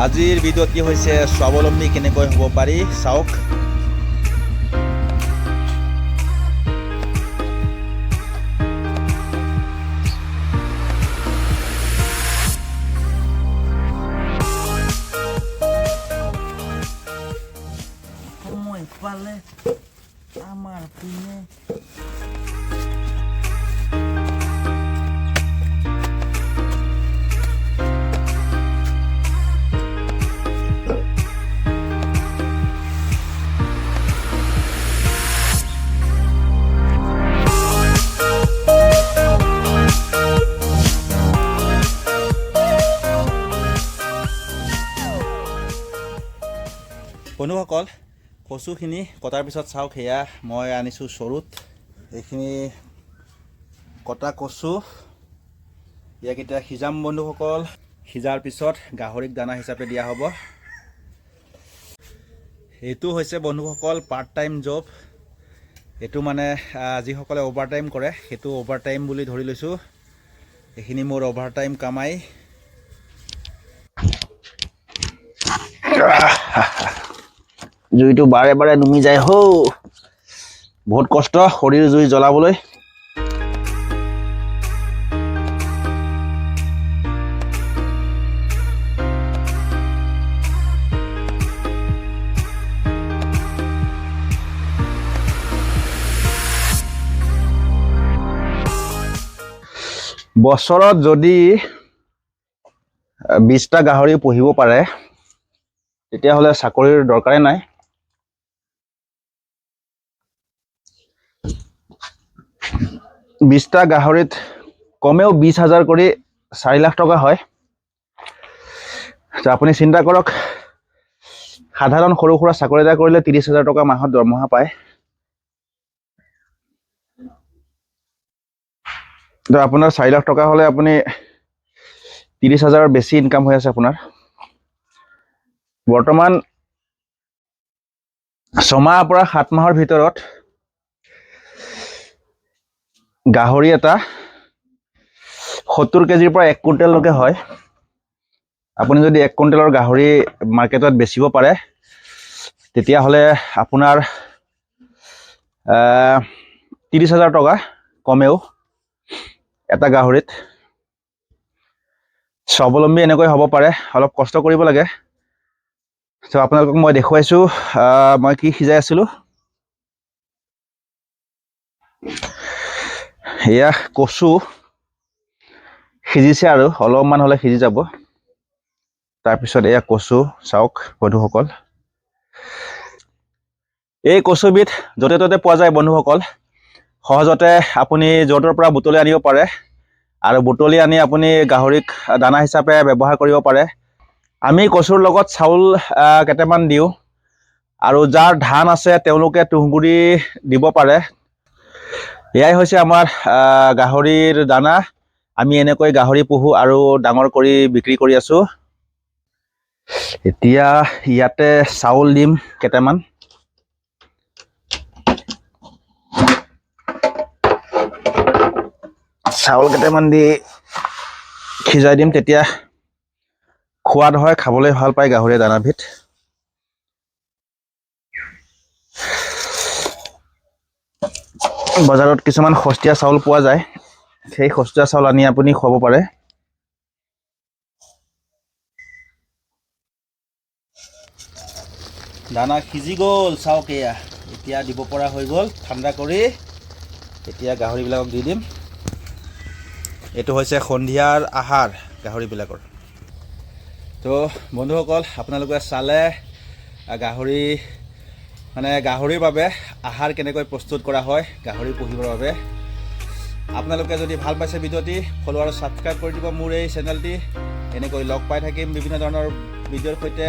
আজিৰ ভিডিঅ'টি হৈছে স্বাৱলম্বী কেনেকৈ হ'ব পাৰি চাওক। সময় পালে আমাৰ পিনে। বন্ধুসকল, কচুখিনি কটাৰ পিছত চাওক, সেয়া মই আনিছোঁ চৰুত। এইখিনি কটা কচু, ইয়াক এতিয়া সিজাম বন্ধুসকল। সিজাৰ পিছত গাহৰিক দানা হিচাপে দিয়া হ'ব। এইটো হৈছে বন্ধুসকল পাৰ্ট টাইম জব। এইটো মানে যিসকলে অভাৰ টাইম কৰে, সেইটো অভাৰ টাইম বুলি ধৰি লৈছোঁ। এইখিনি মোৰ অভাৰ টাইম কামাই। জুইটো বাৰে বাৰে নুমি যায় হৌ, বহুত কষ্ট খৰিৰ জুই জ্বলাবলৈ। বছৰত যদি 20টা গাহৰি পুহিব পাৰে, তেতিয়াহ'লে চাকৰিৰ দৰকাৰেই নাই। 20টা গাহৰিত কমেও 20,000 কৰি 4 লাখ টকা হয়। তো আপুনি চিন্তা কৰক, সাধাৰণ সৰু সুৰা চাকৰি এটা কৰিলে 30,000 টকা মাহত দৰমহা পায়। তো আপোনাৰ 4 লাখ টকা হ'লে আপুনি 30,000ৰ বেছি ইনকাম হৈ আছে আপোনাৰ। বৰ্তমান 6মাহৰ পৰা 7 মাহৰ ভিতৰত গাহৰি এটা 70 কেজিৰ পৰা 1 কুইণ্টেললৈকে হয়। আপুনি যদি 1 কুইণ্টেলৰ গাহৰি মাৰ্কেটত বেচিব পাৰে, তেতিয়াহ'লে আপোনাৰ 30,000 টকা কমেও এটা গাহৰিত। স্বাৱলম্বী এনেকৈ হ'ব পাৰে, অলপ কষ্ট কৰিব লাগে। ত' আপোনালোকক মই দেখুৱাইছোঁ মই কি সিজাই আছিলোঁ। এয়া কচু সিজিছে আৰু অলপমান হ'লে সিজি যাব। তাৰপিছত এয়া কচু চাওক বন্ধুসকল। এই কচুবিধ য'তে ত'তে পোৱা যায় বন্ধুসকল। সহজতে আপুনি য'ৰ ত'ৰ পৰা বুটলি আনিব পাৰে আৰু বুটলি আনি আপুনি গাহৰিক দানা হিচাপে ব্যৱহাৰ কৰিব পাৰে। আমি কচুৰ লগত চাউল কেইটামান দিওঁ আৰু যাৰ ধান আছে তেওঁলোকে তুঁহগুৰি দিব পাৰে। এয়াই হৈছে আমাৰ গাহৰিৰ দানা। আমি এনেকৈ গাহৰি পুহোঁ আৰু ডাঙৰ কৰি বিক্ৰী কৰি আছোঁ। এতিয়া ইয়াতে চাউল দিম কেইটামান। চাউল কেইটামান দি সিজাই দিম, তেতিয়া সোৱাদ হয়, খাবলৈ ভাল পায় গাহৰিৰ দানাবিধ। বজাৰত কিছুমান সস্তীয়া চাউল পোৱা যায়, সেই সস্তীয়া চাউল আনি আপুনি খুৱাব পাৰে। দানা সিজি গ'ল চাওক, এয়া এতিয়া দিব পৰা হৈ গ'ল। ঠাণ্ডা কৰি এতিয়া গাহৰিবিলাকক দি দিম। এইটো হৈছে সন্ধিয়াৰ আহাৰ গাহৰিবিলাকৰ। তো বন্ধুসকল, আপোনালোকে চালে গাহৰি মানে গাহৰিৰ বাবে আহাৰ কেনেকৈ প্ৰস্তুত কৰা হয় গাহৰি পুহিবৰ বাবে। আপোনালোকে যদি ভাল পাইছে ভিডিঅ'টি, ফ'ল' আৰু ছাবস্ক্ৰাইব কৰি দিব মোৰ এই চেনেলটি। এনেকৈ লগ পাই থাকিম বিভিন্ন ধৰণৰ ভিডিঅ'ৰ সৈতে।